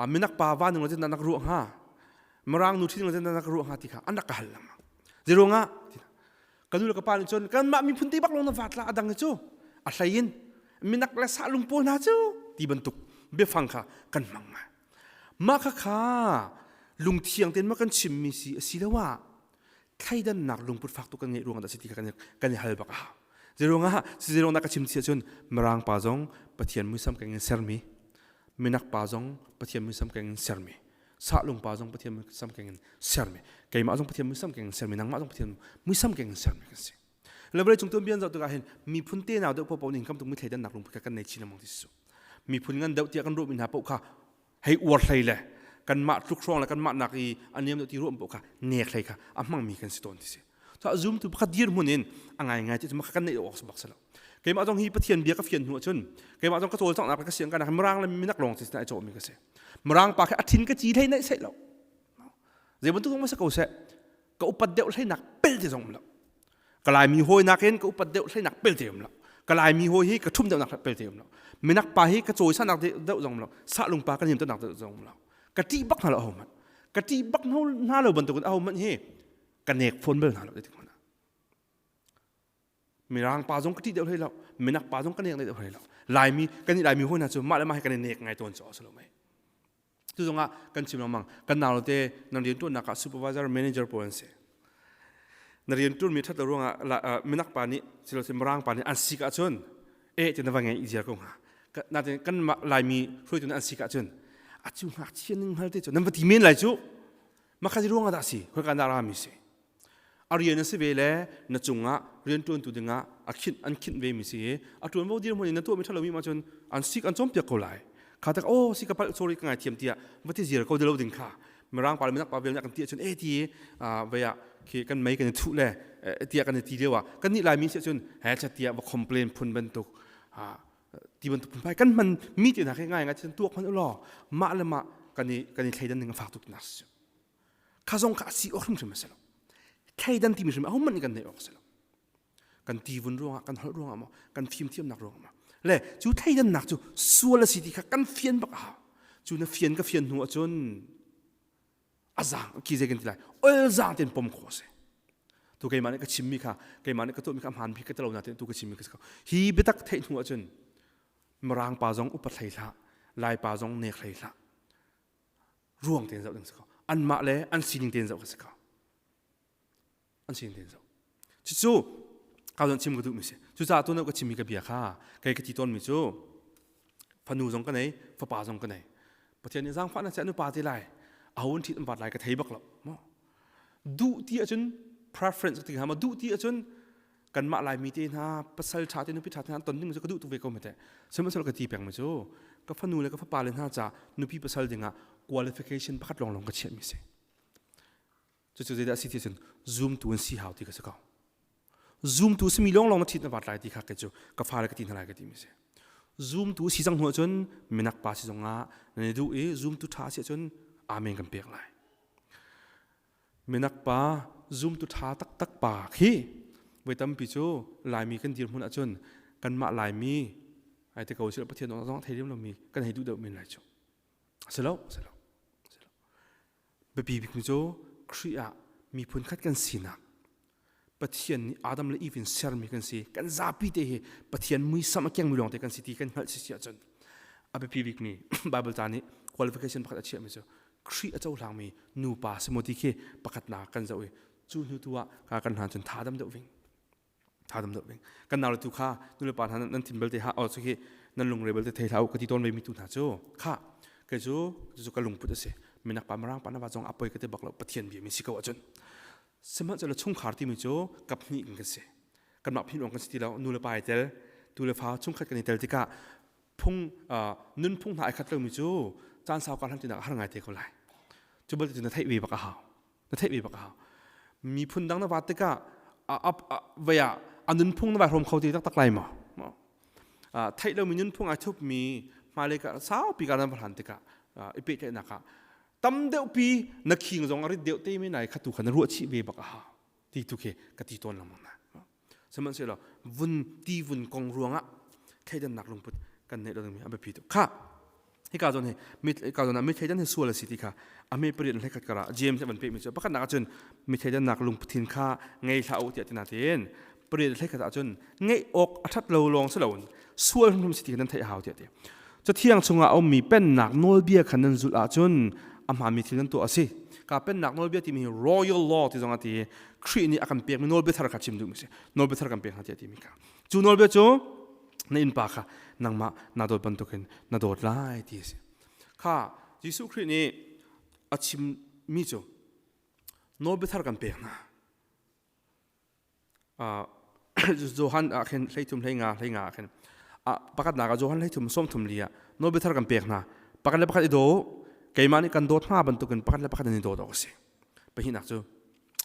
minak pa va nung na nak ruah hnga mirang nu ṭhi na nak ruah hnga ti kha an rak ka hal lengmang. Zeiruangah ka nu le ka pa nih cun kanmah miphun te bak lawng na vat la a dang cu a hlei in minak le sah lung pawl hna cu ti bantuk biafang kha kan hmang ma mah kha kha lungthiang tein ma kan chimmi si asiloah thleidannak lungput fak tuk kan ngeih ruangah dah si ti kha kan i hal bak a hau. Zeiruangah si zeiruang dah ka chim si ahcun Mirang pa zong Pathian muisam keng in sermi minak pa zong Pathian muisam keng in sermi sahlung pa zong Pathian muisam keng in sermi keimah zong Pathian muisam keng in sermi nangmah zong Pathian muisam keng in sermi kan si. Le vawlei cung tuanbia zoh tikah hin miphun te nau deuh paohpaoh nih kam tuk mi thleidannak lungput kha kan nei chin lengmang ti si. Miphun ngan deuh tiah kan ruahmi hna paoh kha hei uar hlei le kanmah tluk hrawng le kanmah nak i a niam deuh ti ruah paoh kha nek hlei kha a hmangmi kan si tawn ti si. So zumtu pakhat dirhmun in a ngaingai ti cu kan neih awk bak si lo. Keimah zong hi Pathian bia ka fian hnu ahcun keimah zong ka cawlcanghnak le ka siang ka nak Mirang le minak lawng ti ai cawhmi ka si. Mirang pa khi a thin ka ci hlei naih seh lo. Zei bantuk zong ma si ko seh ka upat deuh hleinak pel ti zong um lo. Ka Laimi hawi nakin ka upat deuh hleinak pel ti um lo. Ka Laimi hawi hi ka ṭhum deuhnak pel ti um lo. Minak pa hi ka cawisanak deuh zong um lo. Sahlung pa ka niam deuhnak deuh zong um lo. Ka ṭih bak hna lo ahohmanh. Ka ṭih bak hna lo bantukin ahohmanh hi ka nek fawn bal hna lo ti hmanh ah. Mirang pa zong ka ṭih deuh hlei lo. Minak pa zong ka nek deuh hlei lo. Laimi kan i Laimi hawi hna cu mah le mah hi kan i nek ngai tawn cu a si lo mei. Cu zongah kan chim lengmang kan nau te nan rian tuannak ah supervisor manager pawl an si. Na rian tuanmi that lo ruangah minak pa nih silose mirang pa nih an sik ahcun eh ti na va ngei ziar ko hnga. Natin kan Laimi hruaitu nih an sik ahcun a cu ngakchia ning hngal te cu nan va ti men lai cu. Makha ruangah dah si khoika dah rami si. A rian a si ve le na cungah rianṭuantu dingah a khinh an khinh ve mi si i a ṭuanvo dirhmun in na tuahmi ṭhalomi ma cun an sik an cawnpiak ko lai. Kha tak oh si ka palh sorry ka ngaithiam tiah va ti ziar ko lo ding kha mirang pa le minak pa vel nih kan ti ahcun eh ti vei ah khi kan mei kan i thuh le tiah kan i ti lio ah kan nih laimi si ahcun he chat tiah va complain phun bantuk ti bantuk phunphai kan hman mi ti hna khi ngai ngai cun tuak hman u law mah le mah kan i kan i thleidan ning a fak tuk nak si. Kha zong kha a si awk hrimhrim a si lo. Thleidan timi hrim ahohmanh nih kan neih awk a si lo. Kan tivun ruangah, kan holh ruangah maw, kan fimthiamnak ruangah maw. Le cu thleidannak cu sual a si ti kha kan fian bak a hau. Cu na fian ka fian hnu ahcun a zaang ki zei kan ti lai ol zaang tein pom khawh a si. Tu keimah nih ka chimmi kha keimah nih ka tuahmi kha hmaan bik ka ti lo nain tu ka chimmi ka si ko. Hi biatak theih hnu ahcun Mirang pa zong upat hlei hlah, Lai pa zong nek hlei hlah. Ruang tein zoh ding si ko. Anmah le an sining tein zoh ka si ko. An sining tein zoh. Cucu ka zon chim ka duhmi si. Cucaah tu ka chimmi ka bia kha kei ka ti tawnmi cu fanu zong ka nei, fapa zong ka nei. Pathian nih zaangfah na nu pa te lai. Aho an ṭhit an vat lai ka thei bak lo. Duh ti ahcun preference ti ma duh ti ahcun kanmah Laimi te hna pasal ṭha te nupi ṭha te hna an ton ding cu ka duh tuk ve ko mate. Sihmanhsehlaw ka ti peng mi cu ka fanu le ka fapa le hna ca nupi pasal dingah qualification pakhat lawnglawng ka chiahmi si. Cucu zeidah a si ti cun zumtu an si hau ti ka si ko. Zumtu simi lawnglawng na ṭhit na vat lai ti kha kei cu ka fale ka ti hna lai ka timi si. Zumtu si cang hnu ahcun minak pa si zongah nan i duh i zumtu ṭha si ahcun amen kan pek lai. Minak pa zumtu ṭha taktak pa khi voi tampi cu Laimi kan dirhmun ahcun kanmah Laimi ai te ko sih Pathian zong thei lem lomi kan hei duh deuh men lai cu. A si lo, a si lo. Biapi bikmi cu Khrih ah miphun khat kan sinak Pathian nih Adam le Eve in sermi kan si kan zapi te hi Pathian muisam a kengmi lawngte kan si ti kan hngalh si si ahcun a biapi bikmi Bible ca nih qualification pakhat a chiahmi cu Khrih a cohlangmi nupa si maw ti khi pakhatnak kan zoh i cu hnu tu ah kan hlan cun tha dam deuh ving. Thadam deuh ding. Kan nau le tu kha nulepa hna nan thin belte ha oh khi nan lungre belte thei hlah u ka ti tawn ve mi tu hna cu kha kei cu cu ka lungput a si minak pa marang pa na va zong a poi ka ti bak lo pathian bia mi si ko ahcun sihmanhsehlaw chungkhar timi cu kap hnih kan si kanmah phin kan si ti lo nu le pa ai tel tu le fa chungkhat kan i tel tikah phung nunphung hna ai khat lomi cu caan sau ka hlan tinak har ngai te ko lai cu belte cu na theih ve bak a hau na theih ve bak a hau miphun dang na vat tikah vei ah a nunphung na vai hrawm kho te taktak lai maw theih lomi nunphung ai thupmi hmailei ka saupi ka nan va hlan tikah i pehtlaihnak ah. Tam deuh pi na khing zong a rit deuh te mi nai kha tu kha na ruah chih ve bak a hau. Ti tu khi ka ti tawn lengmang na. Sihmanhsehlaw vun ti vun kong ruangah thleidannak lungput kan neih lo dingmi a biapi tuk. Kha hika zawn hi mit ka zawn ah mi thleidan hi sual a si ti kha a me pariat hlei khat karah James van pehmi cu pakhatnak ahcun mi thleidannak lungputhin kha ngei hlah u tiah tina tiin pariat hlei khat ahcun ngeih awk a ṭhat lo lawng si loin sual hrimhrim si ti kha nan theih a hau tiah ti. Cathiang chungah a ummi pennak nawlbia kha nan zulh ahcun a hmaanmi thil nan tuah a si. Ka pennak nawlbia timi hi royal law ti zong a ti i Khrih nih a kan pekmi nawlbia thar kha chim duhmi a si. Nawlbia thar kan pek hna tiah timi kha. Cu nawlbia cu na innpa kha nangmah naa dawt bantukin na dawt lai ti a si. Kha Jesuh Khrih nih a chimmi cu nawlbia thar kan pek hna. Johan ah khin 13 hleinga hleinga ah khin pakhatnak ah Johan 13 33 ah nawlbia thar kan pek hna. Pakhat le pakhat i daw keimah nih kan dawt hna bantukin pakhat le pakhat an i dawt awk a si. Pahnihnak cu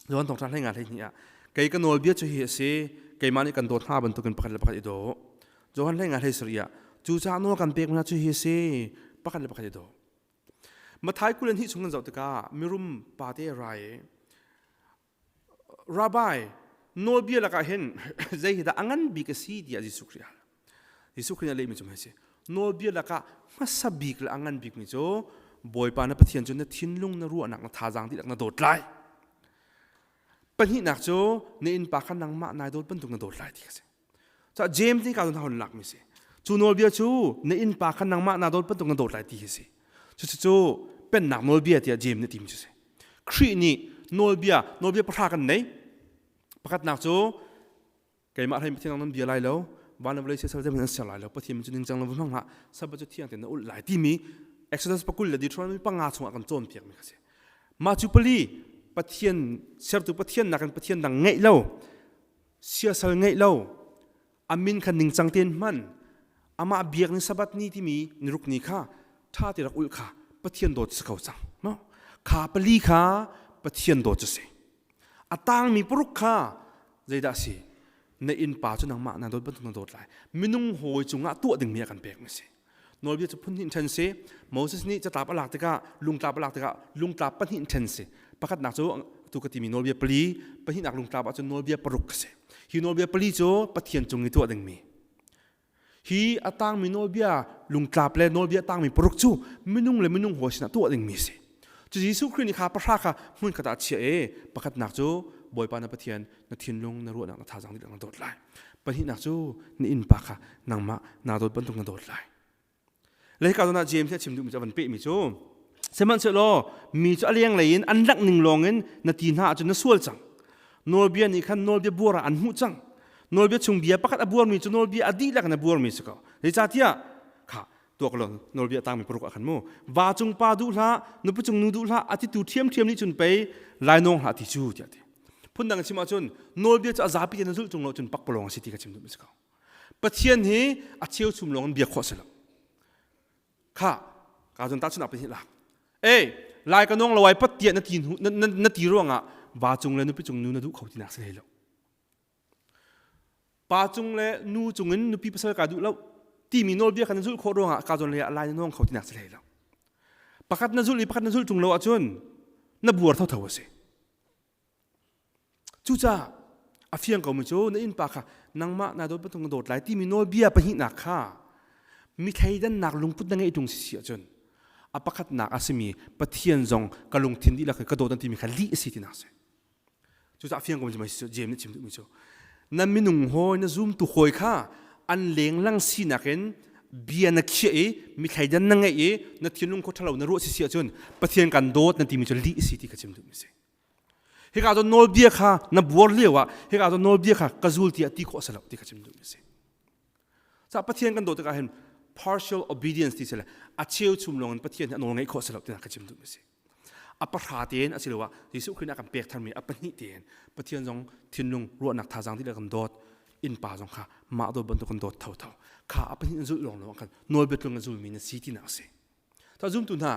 Johan thawngṭha hleinga 12 ah kei ka nawlbia cu hi a si keimah nih kan dawt hna bantukin pakhat le pakhat i daw. Johan hleinga 17 ah cucaah nawl kan pek hna cu hi a si pakhat le pakhat i daw. Mathai 22 chung kan zoh tikah mirum pate rai Rabbi, nawlbia lakah hin zei hi dah a ngan bik a si tiah Jesuh Khrih a hal. Jesuh Khrih nih a lehmi cu hei si. Nawlbia lakah hmasa bik le a ngan bikmi cu Bawipa na Pathian cu na thinlung, na ruahnak, na thazaang dihlak na dawt lai. Pahnihnak cu na innpa kha nangmah nai dawt bantuk na dawt lai ti kha si. Caah James nih ka hon lakmi si. Cu nawlbia cu na innpa kha nangmah naa dawt bantuk na dawt lai ti hi si. Cucu pennak nawlbia tiah James nih timi cu si. Khrih nih nawlbia nawlbia pahra kan nei. Pakhatnak cu keimah hlei Pathian nan bia lai lo, van le vawlei siasal zeihmanh an ser lai lo, Pathian cu ningcang lo va hmang hlah, Sabbath cu thiang tein na ulh lai timi Exodus pakul le Deuteronomy panga chungah kan cawnpiakmi kha si. Mah cu pali Pathian sertu Pathian nakin Pathian dang ngeih lo, siasal ngeih lo a min kha ningcang tein hman amah biak ni sabbath ni timi niruk ni kha ṭha te rak ulh kha Pathian dawt si ko cang no kha pali kha Pathian dawt cu si a tangmi paruk kha zeidah si na innpa cu nangmah na dawt bantuk na dawt lai minung hawi cungah tuah dingmi a kan pekmi si Nawlbia cu phun hnih in ṭhen si. Moses nih catlap a lak tikah lungtlap a lak tikah lungtlap pahnih in ṭhen si. Pakhatnak cu tu ka timi nawlbia pali, pahnihnak lungtlap ahcun nawlbia paruk a si. Hi nawlbia pali cu Pathian cung i tuah dingmi. Hi a tangmi nawlbia lungtlap le nawlbia a tangmi paruk cu minung le minung hawi sinah tuah dingmi a si. Cu Jesuh Khrih nih kha pahra kha hmunkhat ah a chiah i pakhatnak cu Bawipa na Pathian na thinlung na ruahnak na thazaang dihlak na dawt lai. Pahnihnak cu na innpa kha nangmah naa dawt bantuk na dawt lai. Le hika zawn ah James nih a chim duhmi cu a van pehmi cu sihmanhsehlaw mi cu a lenglei in an langh ning lawngin na ti hna ahcun na sual cang. Nawlbia nih khan nawlbia buar ah an hmuh cang. Nawlbia chung bia pakhat a buarmi cu nawlbia a dihlak in a buarmi si ko. Zeicahtiah kha tuak law nawlbia tangmi paruk ah khan mu va cung pa duh hlah nupi cung nu duh hlah a titu ṭhiamṭhiam nih cun pei lainawng hlah ti cu tiah ti phundang chim ahcun nawlbia cu a zapi tein na zulh tung lo cun pakpalawng a si ti ka chim duh mi si ko pathian hi a cheuchum lawng in biak khawh si lo kha ka zon ta chun pahnih lak ei lai ka nong lawai pat tiah na ti na ti ruangah va cung le nupi cung nu na duh kho ti nak si hlei lo Pa cung le nu cungin nupi pasal kaa duh lo timi nawlbia kha na zulh khawh ruangah kaa zawn lei ah lai na nawng kho tinak si hlei lo. Pakhat na zulh i pakhat na zulh ṭung lo ahcun na buar thotho a si. Cucaah a fiang komi cu na innpa kha nangmah naa dawt bantuk na dawt lai timi nawlbia pahnihnak kha mi thleidannak lungput na ngeih ṭung si si ahcun a pakhatnak a simi Pathian zong ka lungthin dihlak in ka dawt an timi kha lih a si tinak a si. Cucaah fiang ko mi cu James nih chim duhmi cu na minung hawi na zumtu hawi kha an lenglang sinak in bia na khiah i mi thleidan na ngeih i na thinlung kho ṭhalo na ruah si si ahcun Pathian kan dawt na timi cu lih si ti kha chim duhmi si. Hika cu nawlbia kha na buar lio ah hika cu nawlbia kha ka zul tiah ti khawh a si lo ti kha chim duhmi si. Ca Pathian kan dawt tikah hin partial obedience ti si le a cheuchum lawng in Pathian hi a nawl ngeih khawh a si lo ti kha chim duhmi si. A pahra tein asiloah Jesuh Khrih nih a kan pek tharmi a pahnih tein Pathian zong thinlung ruahnak thazaang dihlak kan dawt innpa zong kha mah dawt bantuk kan dawt thotho kha a pahnih in zulh lawng lawng kan nawlbia tlung a zulmi na si tinak a si. Ta zumtu hna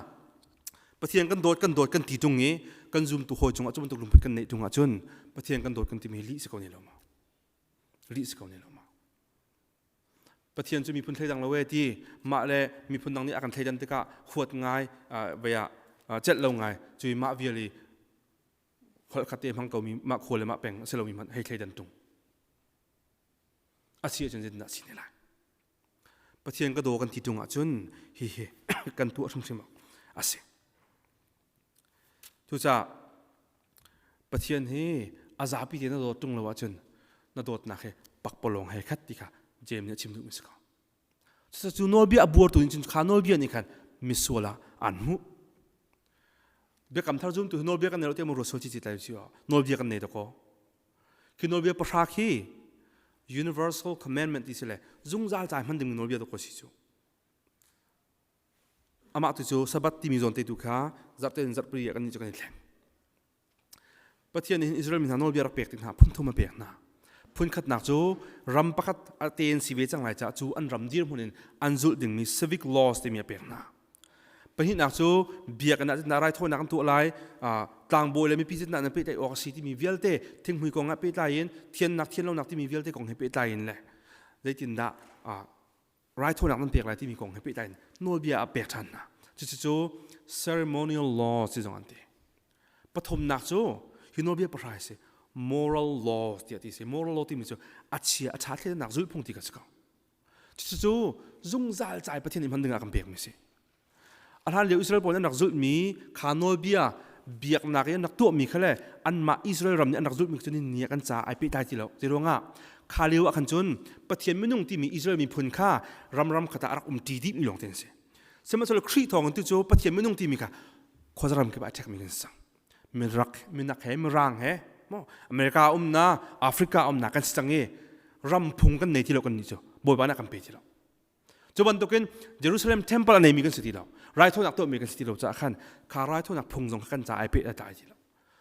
Pathian kan dawt kan dawt kan ti tung i kan zumtu hawi cungah cu bantuk lungput kan neih tung ahcun Pathian kan dawt kan timi lih si ko ne lo ma? Lih si ko ne lo ma? Pathian cu miphun thleidang lo e ti mah le miphun dang nih a kan thleidan tikah huat ngai vei ah. Celh lo ngai cui mah vial i holh khat te hmang komi mah khua le mah peng a si lomi hmanh hei thleidan tung. A si ahcun zeitindah si ne lai? Pathian ka daw kan ti tung ahcun hihi kan tuah hrimhrim awk a si. Cucaah Pathian hi a zapi te na dawt ṭung lo ahcun na dawtnak hi pakpalawng he khat ti kha Jeim nih a chim duhmi si ko. Cucu nawlbia a buartu nih cun kha nawlbia nih khan misual ah an hmuh. Biakam thar zumtu hi nawlbia kan nei lo tiah maw ruat sual cici tlai si nawlbia kan nei dakaw. Khi nawlbia pahra khi universal commandment ti si le zungzal cai hman ding nawlbia dakaw si cu. Amah tu cu Sabbath timi zawn te tu kha zarhte in zarhpui ah kan nih cu kan i thleng. Pathian nih hin Israel mi hna nawlbia rak pek tik hna phun thum a pek hna. Phun khatnak cu ram pakhat te in si ve cang lai caah cu an ram dirhmun in an zulh dingmi civic laws timi a pek hna. Pahnihnak cu biakinn ah zeitindah raithawinak an tuah lai, tlangbawi le mipi zeitindah nan pehtlaih awk a si timi vialte thinghmui kong ah pehtlai in thiannak thianlonak timi vialte kong he pehtlai in le zeitindah raithawinak nan pek lai timi kong he pehtlai in nawlbia a pek ṭhan hna. Cucu ceremonial law ti zong an ti. Pathumnak cu hi nawlbia pahra hi si moral law tiah ti si. Moral law timi cu a chia a ṭha thleidannak zulhphung ti kha si ko. Cucu zungzal cai Pathian nih hman dingah kan pekmi si. A hlan lio Israel pawl nih an rak zulhmi kha nawlbia biaknak i an rak tuahmi kha le anmah Israel ram nih an rak zulhmi cu ni ah kan ca ai pehtlai ti lo. Ti ruangah kha lio ah khan cun Pathian minung timi Israel miphun kha ramram khat ah a rak um ṭi dihmi lawng te an si. Sihmanhsehlaw Khrih thawng in tu cu Pathian minung timi kha khuazaram kip ah a ṭhekmi kan si cang. Mirak, minak he, mirang he, mo America umna, Africa umna kan si cang i ram phung kan nei ti lo kan nih cu Bawipa nih a kan pe ti lo. Cu bantukin Jerusalem temple a neimi kan si ti lo. Raithawinak tuahmi kan si ti lo caah khan kha raithawinak phung zong kha kan ca ai peh tlai ti lo.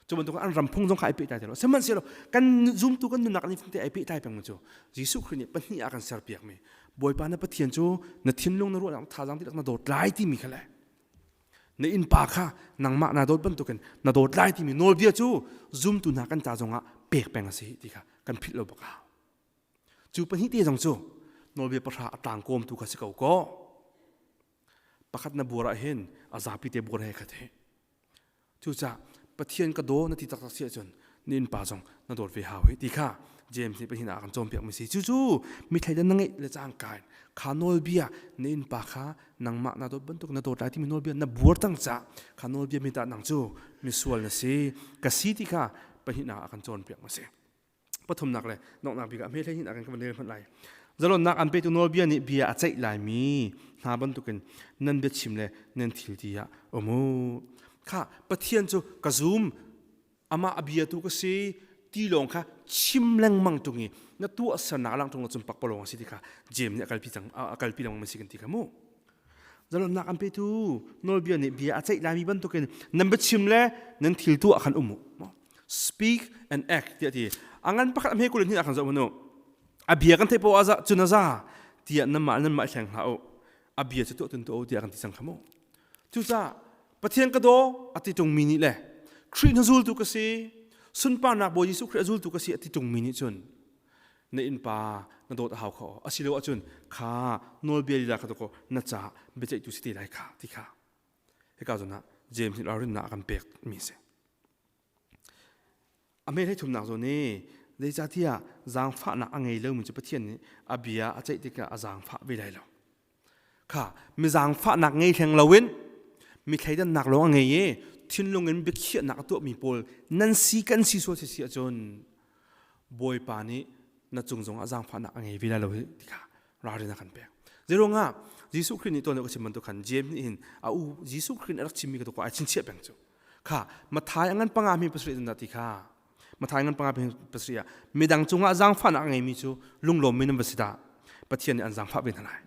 Cu bantukin an ram phung zong kha ai pehtlai ti lo. Sihmanhsehlaw kan zumtu kan nunnak nih te ai pehtlai peng cu Jesuh Khrih nih pahnih ah kan serpiakmi Bawipa na Pathian cu na thinlung na ruahnak thazaang dihlak na dawt lai timi kha le na innpa kha nangmah naa dawt bantukin na dawt lai timi nawlbia cu zumtu hna kan ca zongah pek peng a si ti kha kan philh lo bak a hau. Cu pahnih te zong cu nawlbia pahra a tlangkawmtu kha si ko kaw. Pakhat na buar ah hin a zapi te buar he khat he. Cucaah Pathian ka daw na ti taktak si ahcun na innpa zong na dawt ve hau hi ti kha James nih pahnih ah a kan cawnpiak mi si. Cucu mi thleidan na ngeih le cangka in kha nawlbia na innpa kha nangmah na dawt bantuk na dawt lai timi nawlbia na buar cang caah kha nawlbia mi tah nang cu misual na si ka si ti kha pahnihnak a kan cawnpiak ma si. Pathumnak le donghnak bik ah hme hlei hin kan van rel hmanh lai. Zalonnak an petu nawlbia nih bia a ceih laimi hna bantukin nan biachim le nan thil ti ah um u. Kha Pathian cu ka zum amah a bia tu ka si ti lawng kha chim lengmang tung i na tuahsernak lang tung cun pakpalawng a si ti kha James nih a kalpi cang a kalpi lengmang si kan ti kha mu. Zalonnak an petu nawlbia nih bia a ceih laimi bantukin nan biachim le nan thil tuah khan um u. Speak and act tiah ti. A ngan pakhat a hme kulin hin a kan zoh hmanu. A bia kan theih poah ah cun a za tiah nanmah nanmah i hleng hlah u. A bia cu tuah tun tuah u tiah kan ti cang kha mu. Cucaah Pathian ka daw a ti ṭungmi nih le Khrih na zultu ka si, sunparnak Bawi Jesuh Khrih a zultu ka si a ti ṭungmi nih cun na innpa na dawt a hau kho asilo ahcun kha nawlbia lila kha dakaw na caah biaceihtu si te lai kha ti kha hika zawn ah James nih ralrinnak a kan pek mi si. A hme hlei thumnak zawn i zeicahtiah zaangfahnak a ngei lomi cu Pathian nih a bia a ceih tikah a zaangfah ve lai lo. Kha mi zaangfahnak ngei hleng loin mi thleidannak lawng a ngei i thinlung in biakhiahnak a tuahmi pawl nan si kan si sual si si ahcun Bawipa nih na cung zongah zaangfahnak a ngei ve lai lo ti kha ralrin a kan pek. Zeiruangah Jesuh Khrih nih tuan ka chim bantuk khan James nih hin a u Jesuh Khrih nih a rak chimmi ka tu ai chinchiah peng cu. Kha Mathai a ngan panga mi pasarih zan ti kha Mathai ngan panga mi pasarih ah midang cungah zaangfahnak a ngeimi cu lunglawmmi nan va si dah Pathian nih an zaangfah ve hna lai.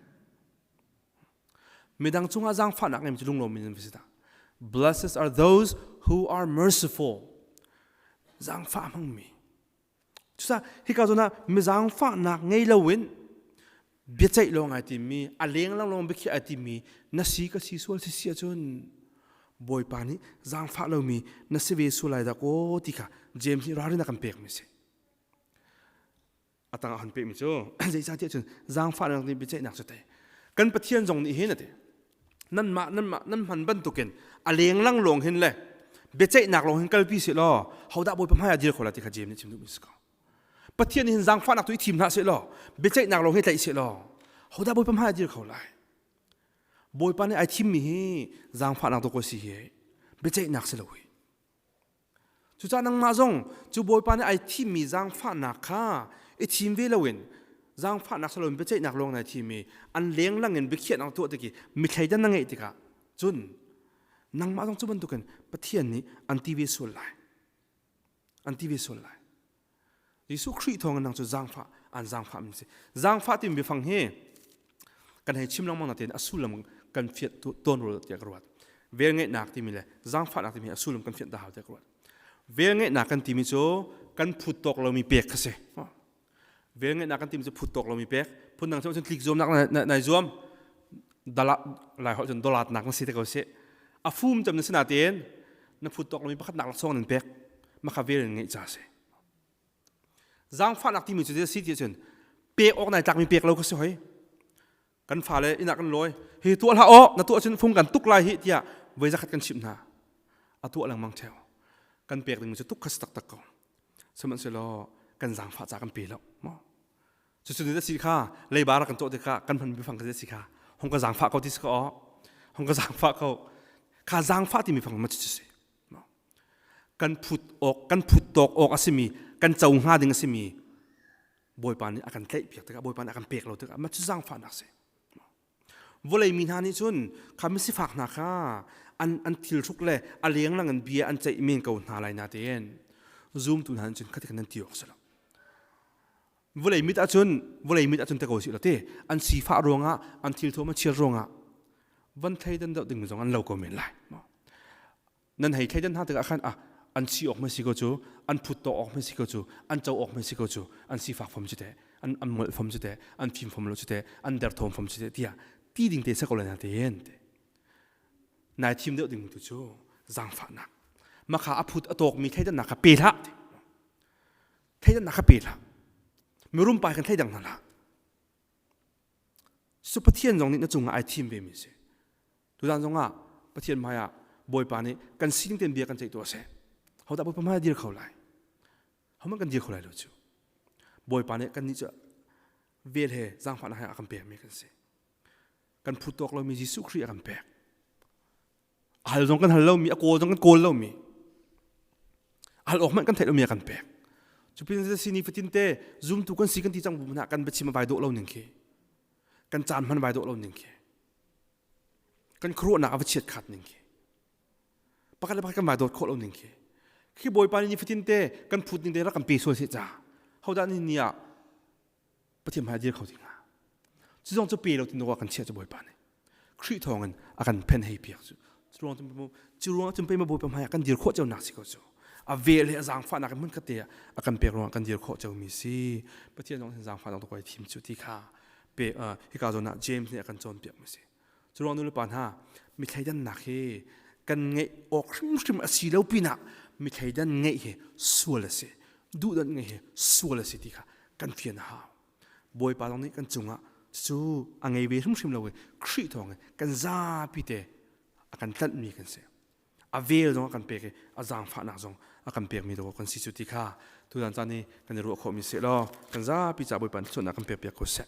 Midang cungah zaangfahnak ngeimi cu lunglawmmi nan va si dah. Blessed are those who are merciful. Zaangfah hmangmi. Cucaah hika zawn ah mizaangfahnak ngei loin biaceih lawng ai timmi, a leng lawng biakhiah ai timmi na si ka si sual si si ahcun Bawipa nih zaangfah lomi na si ve sual lai dah kaw ti kha James nih ralrin a kan pekmi a si. A tangah han pekmi cu zeicahtiah cun zaangfahnak nih biaceihnak cu tei. Kan Pathian zong nih hin a ti. Nanmah nanmah nan hman bantukin A lenglang lawng hin le biaceihnak lawng hin kalpi seh law hodah Bawipa hmai ah dir kho la ti kha James nih chim duhmi si ko. Pathian nih hin zaangfahnak tu i thim hlah seh law biaceihnak lawng hi tlaih seh law hodah Bawipa hmai ah dir kho lai? Bawipa nih ai thimmi hi zaangfahnak dawk si hi biaceihnak si lo hi. Cucaah nangmah zong cu Bawipa nih ai thimmi zaangfahnak kha i thim ve loin zaangfahnak si loin biaceihnak lawng nai thim i an lenglang in biakhiahnak tuah tik i mithleidan na ngeih tikah cun nangmah zong cu bantukin Pathian nih an ti ve sual lai. An ti ve sual lai. Jesuh Khrih thawngin nang cu zaangfah an zaangfah mi si. Zaangfah timi biafang hi kan hei chim lengmang natein a sullam kan fiat tawn rul tiah ka ruat. Velngeihnak timi le zaangfahnak timi a sullam kan fianh ta hau tiah ka ruat. Velngeihnak kan timi cu kan phut tawk lomi pek kha si. Velngeihnak kan timi cu phut tawk lomi pek. Phundang cun tlik zuamnak nai zuam dala lai holh cun dolatnak na si te ko si. A fum cem na si natein na phut tawk lomi pakhat nak laksawng nan pek. Makha vel in ngeih ca si. Zaangfahnak timi cu si ti cun pek awk nai tlakmi pek lo kha si hoi. Kan fale inn ah kan lawi. Hi tuah hlah aw, na tuah cun fung kan tuk lai hi tiah voi zakhat kan chimh hna. A tuah lengmang theo. Kan pek dingmi cu tuk kha si taktak ko. Sihmanhsehlaw kan zaangfah ca kan pe lo. Cucu ni si kha leiba rak kan cawh tikah kan hman bifang kha si kha hong ka zaangfah ko ti si ko hong ka zaangfah ko kha zaangfah timi fang ma cu si kan phut awk kan phut tawk awk a simi kan co hnga ding a simi Bawipa nih a kan tlaih piak tikah Bawipa nih a kan pek lo tikah mah cu zaangfahnak si vawlei mi hna nih cun kha misifak hna kha an an thilhruk le a lenglang in bia an ceih men ko hna lai natein zumtu hna nih cun khati khan nan ti awk si lo vawlei mit ahcun vawlei mit ahcun te ko si lo te an sifah ruangah an thil thuam a chiat ruangah van thleidan deuh ding zong an lo ko men lai nan hei thleidan hna tikah khan ah an si awk hmai si ko cu an phut tawk awk hmai si ko cu an co awk hmai si ko cu an sifak fom cu teh an an molh fom cu teh an fim fom lo cu teh an derthawm fom cu teh tiah ti ding te sa ko lai na tein te nai thim deuh ding tu cu zaangfahnak makha a phut a tawk mi thleidannak kha pe hlah thleidannak kha pe hlah mirum pa kan thleidang hna hlah Cu Pathian zong nih na cungah ai thim ve mi si. Tuzan zongah Pathian hmaiah Bawipa nih kan sining tein bia kan ceih tuah seh. Hodah Bawipa hmaiah dir kho lai? Hohmanh kan dir kho lai lo cu. Bawipa nih kan nih cu vel he zaangfahnak he a kan pekmi kan si. Kan phu tawk lomi Jesuh Khrih a kan pek. A hal zong kan hal lomi, a kawl zong kan kawl lomi. A hal awk hmanh kan theih lomi a kan pek. Cu pin si ni fatin te zumtu kan si kan ti cang bu hmanh kan biachim a vai dawh lo ning khi. Kan caan hman vai dawh lo ning khi. Kan khuaruahnak a va chiat khat ning khi. Pakhat le pakhat kan vai dawt khawh lo ning khi. Khi Bawipa nih ni fatin te kan phut ning te rak kan pe sual seh ca. Hodah nih ni ah Pathian hmai dir kho ti hnga cu zong cu pe lo tin kan chiah cu Bawipa nih Khrih thawngin a kan phen hei piak cu cu ruang cu ruang cun pei ma Bawipa hmai ah kan dir khawh cio nak si ko cu a vel he a zaangfahnak in hmun khat te ah a kan pek ruangah kan dir khawh cio mi si Pathian zong hin zaangfahnak to koi thim cu ti kha pe hika zawn ah James nih a kan cawnpiak mi si cu ruang nu le pa hna mi thleidannak hi kan ngeih awk hrimhrim a si lo pinah mi thleidan ngeih hi sual a si duhdanh ngeih hi sual a si ti kha kan fian a hau Bawipa zong nih kan cungah cu a ngei ve hrimhrim lo i Khrih thawng in kan zapi te a kan tlanhmi kan si a vel zong a kan pek i a zaangfahnak zong a kan pekmi dawh kan si cu ti kha tutan caan i kan i ruah khawhmi si law kan zapi ca Bawipa nih kan pek piak ko seh.